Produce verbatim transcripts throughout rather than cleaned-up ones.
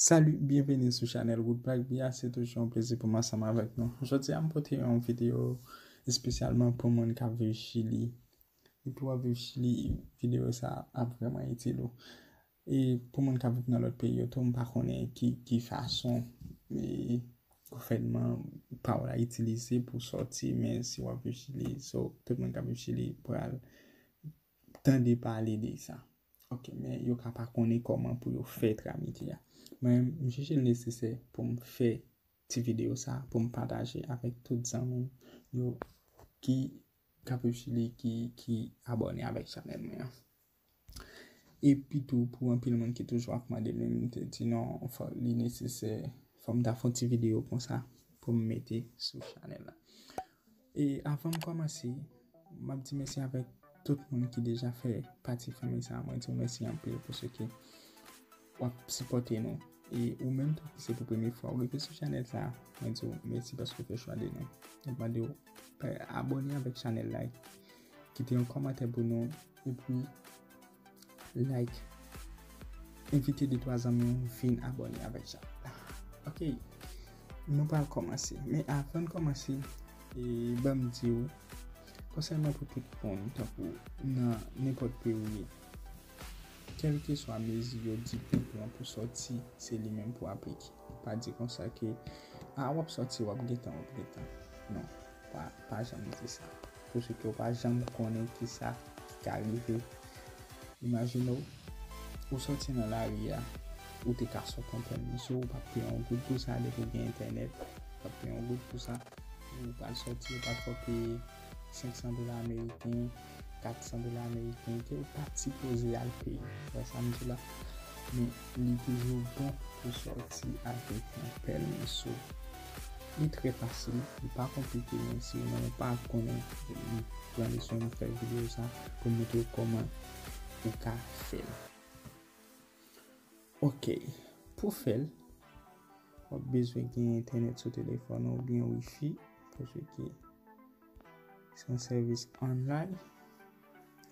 Salut, byenveni sou chanèl Wood Black Bia. Se toujou yon plezi pou m ansanm avèk nou. Jodi a, m pote yon videyo espesyalman pou moun k ap viv Chili. Depi w ap viv Chili, videyo sa ap vrèman itil ou. E pou moun k ap viv nan lòt peyi yo tou, m pa konnen ki, ki fason e, gouvènman pa w la itilize pou sòti, men si w ap viv Chili, so, tout moun k ap viv Chili pral tande pale de sa. Ok, men yo ka pa konnen kòman pou yo fè tramite a. Mwen, m jije l nesesè pou m fè ti videyo sa, pou m pataje avèk tout zanmi m yo ki k ap viv Chili, ki, ki abòne avèk chanèl mwen an. Epi tou, pou anpil moun ki toujou ap mande m, m te di non, fò li nesesè, fò m ta fè yon ti videyo konsa pou m mete sou chanèl la. E avan m kòmanse, m ap di mèsi avèk tout moun ki deja fè pati fanmi sa a. Mwen di w mèsi anpil paske w ap sipòte nou. E ou menm tou ki se pou premye fwa w rive sou chanèl sa a, mwen di w mèsi paske w fè chwa de nou. Mwen mande w, eh, abòne avèk chanèl la, kite yon kòmantè pou nou, epi like. Envite de twa zanmi w vin abòne avèk chanèl la. Ok, nou pral kòmanse. Men avan n kòmanse, e, ban m di w, konsèy mwen pou tout moun, tankou nan nenpòt peyi w ye, kèlkeswa mezi yo di pou pran pou sòti, se li menm pou aplike. Pa di konsa ke, a, w ap sòti, w ap gentan, w ap gentan. Non, pa, pa janm di sa. Paske w pa janm konnen kisa ki ka rive. Imajine w, ou sòti nan lari a, ou te ka sot yon pèmiso, ou p ap peye yon goud pou sa, depi w gen entènèt, ou p ap peye yon goud pou sa. Ou pral sòti, ou pa t fè w peye senk san dola ameriken, kat san dola ameriken, ke ou pa t sipoze al peye. Wè sa m di la? Men li toujou bon pou sòti avèk yon pèmiso. Li trè fasil, li pa konplike, men si w menm ou pa konnen, m pran leson, m fè videyo sa pou m montre w kòman ou ka fè l. Ok, pou fè l, w ap bezwen gen entènèt sou telefòn ou oubyen wifi, paske se yon sèvis online.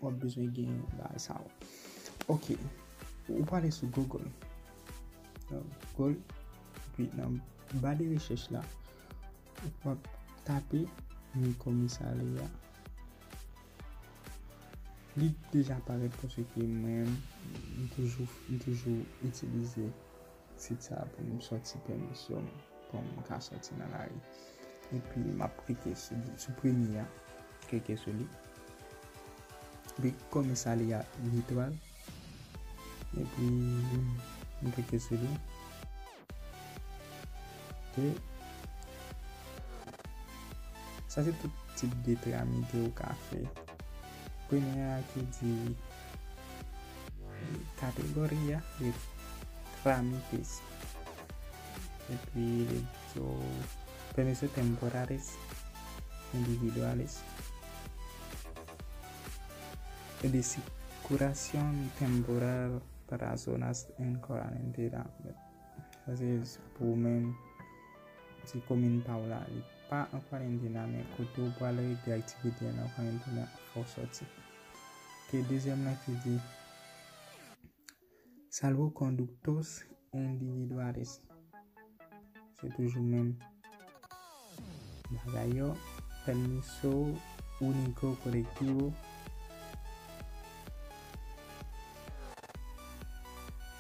W ap bezwen gen bagay sa yo. Ok, ou prale sou Google. Nan Google, epi nan ba de rechèch la, w ap tape Micomisalia. Li deja parèt paske mwen, m toujou, m toujou itilize sit sa a pou m sòti pèmisyon m, pou m ka sòti nan lari. Epi m ap klike sou, sou premye a, klike sou li. Epi Comisalia Virtual. Epi m klike sou li. Ok. Sa se tout tip de tramite ou ka fè. Premye a ki di kategori a, se tramites. Epi li di w permiso temporales individuales e de circulación temporal para zonas en cuarentena. Sa se pou ou menm, se komin pa w la. Li pa an kwarantena, men kote w pral regle aktivite nan kwarantena, fò w sòti. Ke dezyèm lan ki di salvoconductos individuales. Se toujou menm bagay yo. Permiso único colectivo.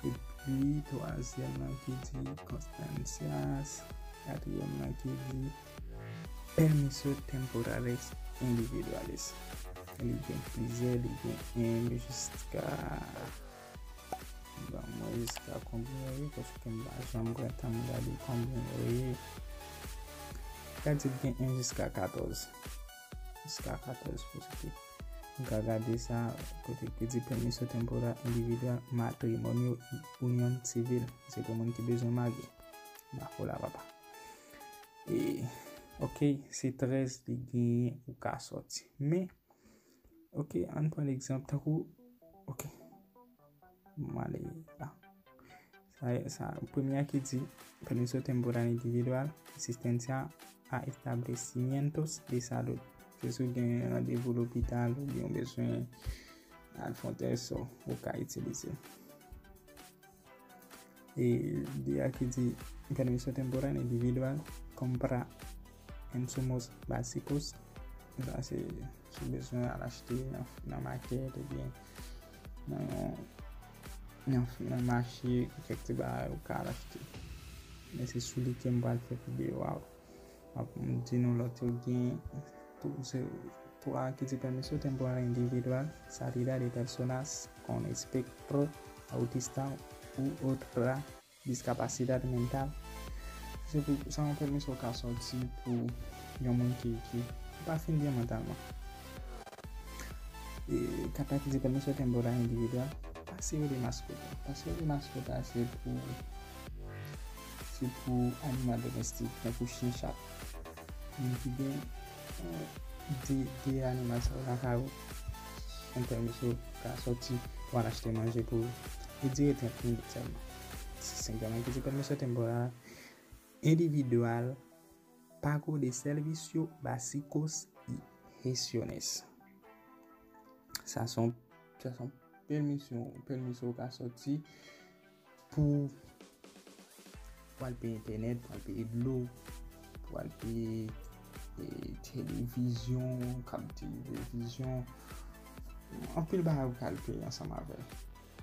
Epi, twazyèm lan ki di constancias. Katriyèm lan ki di permiso temporales individuales. Li gen plizyè, li gen en jiska Ban mwen jiska konbyen yo ye, paske m pa janm pran tan m gade konbyen yo ye. Gade l gen en jiska katòz. Jiska katòz posite. M ka gade sa kote ki di permiso temporal individual matrimonio y unión civil. Se pou moun ki bezwen marye. Bako la papa. E, ok, se trèz li genyen ou ka sòti. Men, ok, ann pran egzanp tankou, ok, m ale la. Sa, sa, premye a ki di, permiso temporal individual, asistencia a establecimientos de salud. Se si w gen randevou lopital oubyen w bezwen al fè yon tès, so, ou ka itilize l. E de a ki di permiso temporal individual compra insumos básicos. Sa se si w bezwen al achte nan, nan makèt oubyen nan, nan, nan mache, kèk ti bagay ou ka al achte. Men se sou li ke m pral fè videyo a. M ap di nou lòt yo gen tou se twa ki di permiso temporal individual, salida de personas con espectro autista u otra discapacidad mental. Se pou, se yon pèmiso w ka sòti pou yon moun ki, ki pa fin byen mantalman. E kat la ki di pèmiso temporal individual, paseo de mascota. Paseo de mascota se pou, se pou animal domestik, tankou chen, chat. Moun ki gen, eh, de, de animal sa yo lakay ou, yon pèmiso ka sòti pou al achte manje pou li. Li dire trant minit sèlman. Senkyèm ki di pèmiso temporal individual, pago de servicio básicos y gestiones. Sa se yon, sa se yon pèmiso, pèmiso w ka sòti pou, pou al peye entènèt, pou al peye dlo, pou al peye, eh, televizyon, kab televizyon. Anpil bagay ou ka al peye ansanm avè l.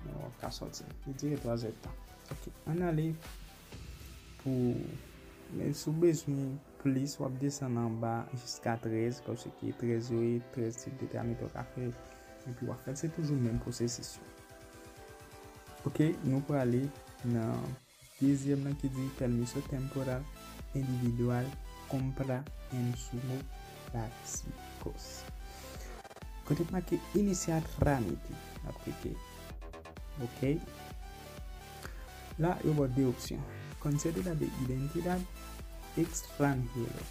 Men w ap ka sòti. Li dire twa zèdtan. Ok, ann ale pou, men si w bezwen plis, w ap desann anba jiska trèz, paske trèz yo ye, trèz tip de tramit ou ka fè, epi w ap fè l, se toujou menm pwosesis yo. Ok, nou prale nan dezyèm nan ki di permiso temporal individual compra insumo básicos. Kote k make iniciar trámite, n ap klike. Ok. La, yo ba w de opsyon. Con cédula de identidad extranjero.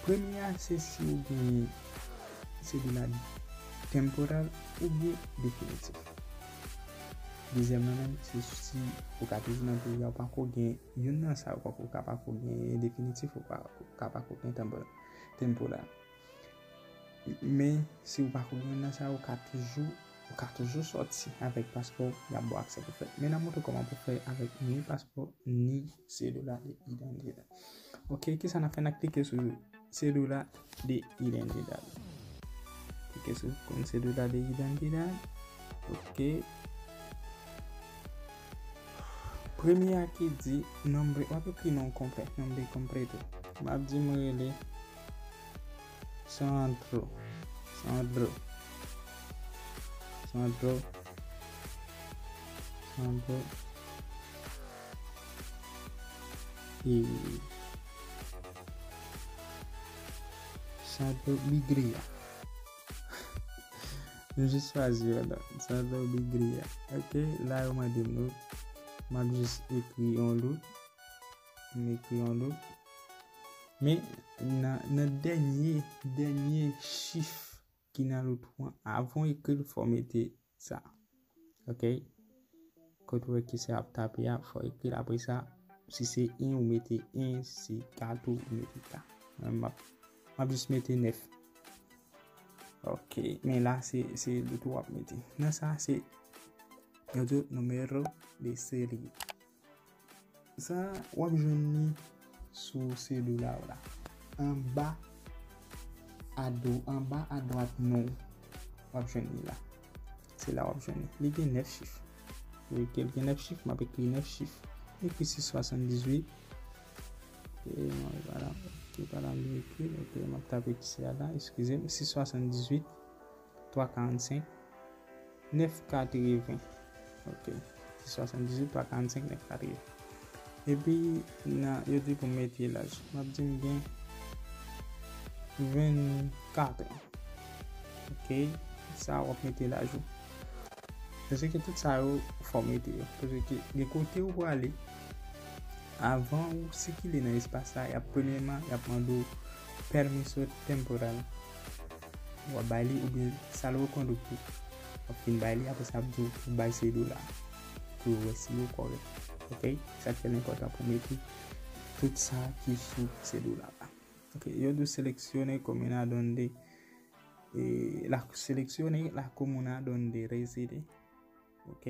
Premye a, se si w gen sèdila temporal oubyen definitif. Dezyèm nan menm, se si ou ka toujou nan peyi a, ou pako gen youn nan sa yo, ou ka pako gen definitif, ou pa, ou ka pako gen tempo-, temporal. Men, si ou pako gen youn nan sa yo, ou ka toujou, ou ka toujou sòti avèk paspò, y ap ba w aksè pou fè. Men n ap montre w kòman pou fè avèk ni paspò, ni sèdila de idantite. Ok, kisa n ap fè? N ap klike sou cédula de identidad. Klike sou con cédula de identidad. Ok. Premye a ki di nombre, w ap ekri non konplè, nombre completo. M ap di mwen rele Sandro. Sandro. Sandro. Sandro. E Sandro Bigria. Nou jis chwazi yon non. Sandro Bigria. Ok, la yo mande m nou. M ap jis ekri yon lout. M ekri yon lout. Men nan, nan dènye, dènye chif ki nan lout ou an, avan w ekri l, fò w mete sa. Ok? Kote w wè kesè ap tape a, fò w ekri l. Apre sa, si se en, ou mete en, si se kat, ou mete kat. Mwen, m ap, m ap jis mete nèf. Ok, men la, se, se lout ou w ap mete. Nan sa, se, yo di w, número de serie. Sa, w ap jwenn li sou sèdila w la. Anba a do, anba a dwat non w, w ap jwenn li la. Se la w ap jwenn li. Li gen nèf chif. Li gen nèf chif, m ap ekri nèf chif. M ekri sis swasanndizuit. E non, li pa la. Li pa la, m ekri. Ok, m ap tape ki se a la. Eskize m. Sis swasanndizuit, twa karannsenk, nèf katreven. Ok. Sis swasanndizuit, twa karannsenk, nèf katreven. Epi, nan, yo di pou m mete laj. M ap di m gen vennkat an. Ok. Sa w ap mete laj ou. Paske tout sa yo, fò w mete yo. Paske gen kote ou prale, avan ou sikile nan espas la, y ap premyèman, y ap mande w permiso temporal. W ap bay li oubyen salvoconducto. W ap fin bay li, apre sa ap di w pou bay sèdila. Pou yo wè si yo kòrèk. Ok? Sa k fè l enpòtan pou mete tout sa ki sou sèdila la. Ok, yo di w seleccione comuna donde, eh, la, seleccione la comuna donde reside. Ok.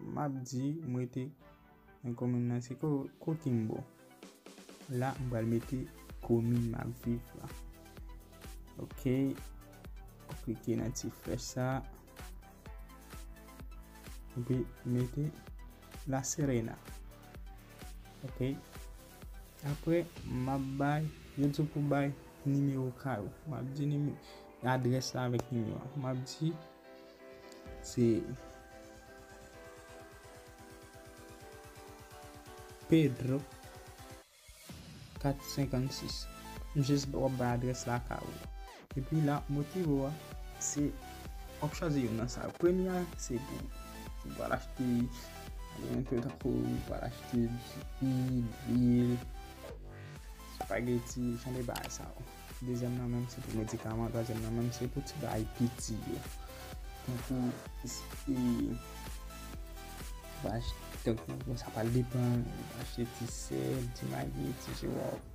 m ap di m rete nan komin nan, se Ko- Coquimbo. La, m pral mete komin m ap viv la. Ok. Klike nan ti flèch sa. Epi mete La Serena. Ok. Apre, m ap bay, yo di pou bay nimewo kay ou. M ap di nime- adrès la avèk nimewo a. M ap di se Pedro kat senkannsis. M jis w ap bay adrès lakay ou. Epi la, motive w a, se w ap chwazi youn nan sa yo. Premye a, se pou ou pral achte alimento, tankou ou pral achte dipi, dwil, espageti, jan de bagay sa yo. Dezyèm nan menm se pou medikaman, twazyèm nan menm se pou ti bagay piti yo. Tankou, e, w ach- tankou, bon, sa pral depann, achte ti sèl, ti magi, ti siwòp.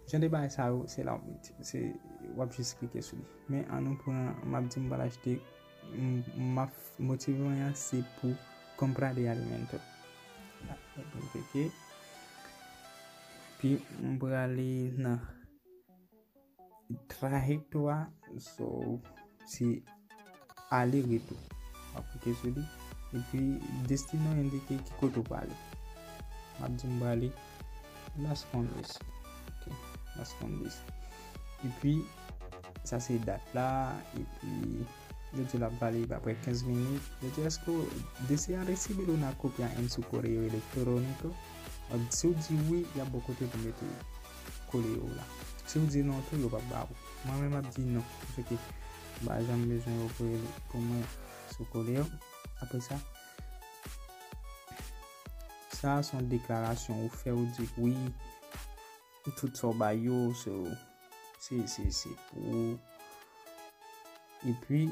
Jan de bagay sa yo, se la w ap met, se, w ap jis klike sou li. Men an nou pran, m ap di m pral achte, m, m ap motive mwen an, se pou compra de alimento. Mwen klike. Epi m prale nan trajekto a, so, se ale retou. W ap klike sou li. Epi destino endike ki kote w prale. M ap di m prale Las Condes. Ok, Las Condes. Epi sa se dat la, epi yo di l ap vale apre kenz minit. Yo di, èske w desea recibe una copia en su correo electrónico? Si w di wi, y ap ba w kote pou mete kole yo la. Si w di non tou, yo p ap ba ou. Mwen menm m ap di non. Paske m pa janm bezwen yo voye l pou mwen sou kole yo. Apre sa, sa a se yon deklarasyon ou fè, ou di wi, tout sa w bay yo, so, se, se, se pou ou. Epi,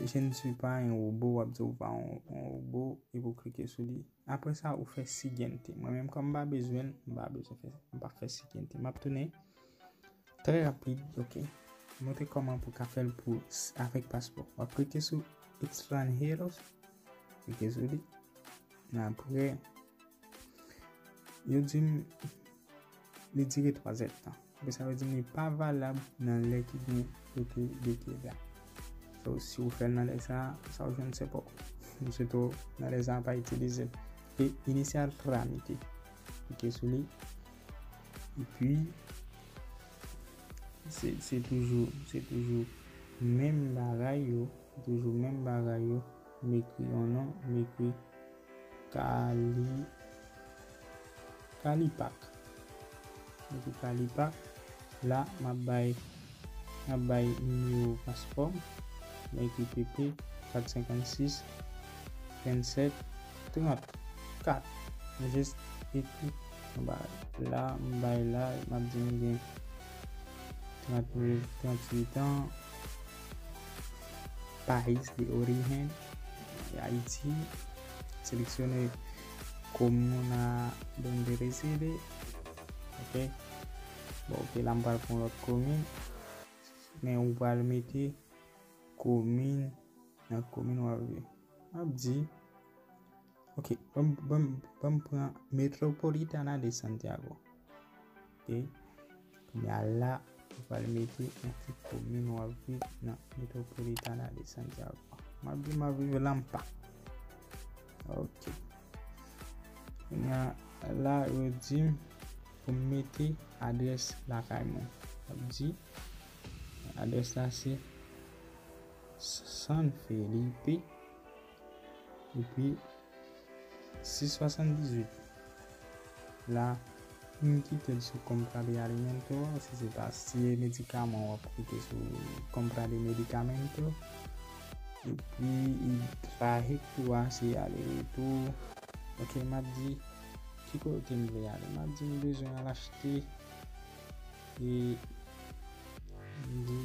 je ne suis pas un robot, w ap di ou pa yon, yon wobo, epi w klike sou li. Apre sa, ou fè siguiente. Mwen menm, kòm m pa bezwen l, m pa bezwen fè, m pa fè siguiente. M ap tounen trè rapid, ok. Montre kòman pou ka fè l pou s- avèk paspò. W ap klike sou extranjeros, klike sou li. Apre, yo di m li dire twa zèdtan. Epi sa vle di li pa valab nan lè ki gen yo te deklare a. So, si w fè l nan lè sa, sa w jwenn se pa w. Sitou nan lè sa, pa itilize l. E iniciar trámite. Klike sou li. Epi, se, se toujou, se toujou menm bagay yo. Toujou menm bagay yo. M ekri yon non, m ekri Kali, Kalipak. M ekri Kalipak. La, m ap bay, m ap bay nimewo paspò m. M ekri P P kat senkannsis vennsèt trant kat. M jis ekri anba la, m bay la, m ap di m gen trant, tranntuit an, país de origen, Ayiti, seleksyone comuna donde reside, ok, bon, ok, la m pral pran lòt komin, men ou pral mete komin, nan komin w ap viv. M ap di, ok, ban m, ban m, ban m pran Metropolitana de Santiago. Ok, kounye a la, ou pral mete nan ki komin w ap viv nan Metropolitana de Santiago. M ap di m ap viv Lampa. Ok. Kounye a la, yo di m pou m mete adrès lakay mwen. M ap di, adrès la se San Felipe, epi sis swasanndizwit. La, m kite l sou compra de alimento, si se pa, si se medikaman, w ap klike sou compra de medicamento. Epi, trajekto a, se ale retou. Ok, m ap di, ki kote m vle ale? M ap di, m bezwen al achte, e, m di,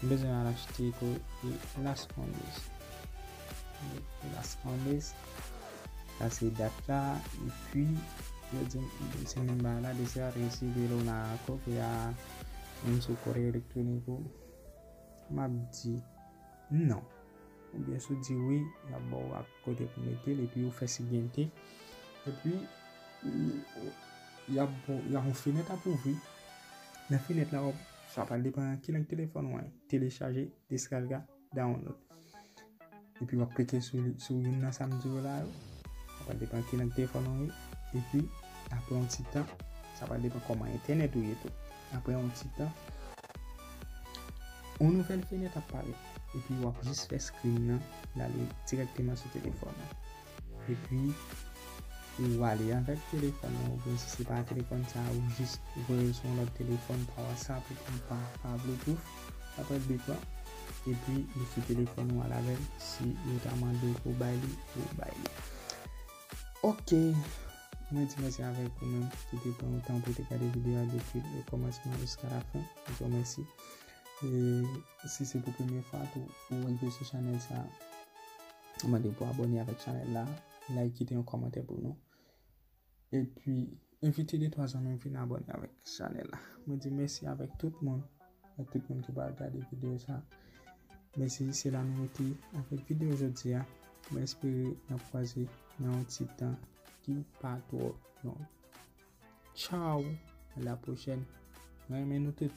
m bezwen al achte ko, e, Las Condes. Las Condes. Sa se dat la. Epi, yo di m se menm bagay la, desea recibe una copia en su correo electrónico. M ap di non. oubyen si w di wi, y ap ba w ak kote pou mete l, epi ou fè siguiente. Epi, y ap ba w, y ap yon fenèt ap ouvri. Nan fenèt la, w ap, sa pral depann ki lang telefòn ou an, telechaje, deskarga, download. Epi w ap klike sou, sou youn nan sa m di w la yo. Sa pral depann ki lang telefòn ou ye. Epi, apre yon ti tan, sa pral depann kòman entènèt ou ye tou. Apre yon ti tan, yon nouvèl fenèt ap parèt. Epi w ap jis fè screen nan, l ale dirèkteman sou telefòn nan. Epi, ou ale avèk telefòn nan, oubyen si se pa telefòn sa, ou jis voye l sou yon lòt telefòn, pa WhatsApp, oubyen pa, pa Bluetooth, sa pral depann. Epi, li sou telefòn ou al avè l, si yo ta mande w pou bay li, ou bay li. Ok, mwen di mèsi avèk ou menm ki te pran yon tan pou te gade videyo a depi le kòmansman jiska la fen. Mwen di w mèsi. E si se pou premye fwa tou ou rive sou chanèl sa, mwen mande pou abòne avèk chanèl la, like, kite yon kòmantè pou nou. Epi, envite de twa zanmi w vin abòne avèk chanèl la. Mwen di mèsi avèk tout moun, avèk tout moun ki pral gade videyo sa. Mèsi, se la nou rete avèk videyo jodi a. Mwen espere n ap kwaze nan yon ti tan ki pa twò long. Tchaw, a la pwochèn. Mwen renmen nou tout.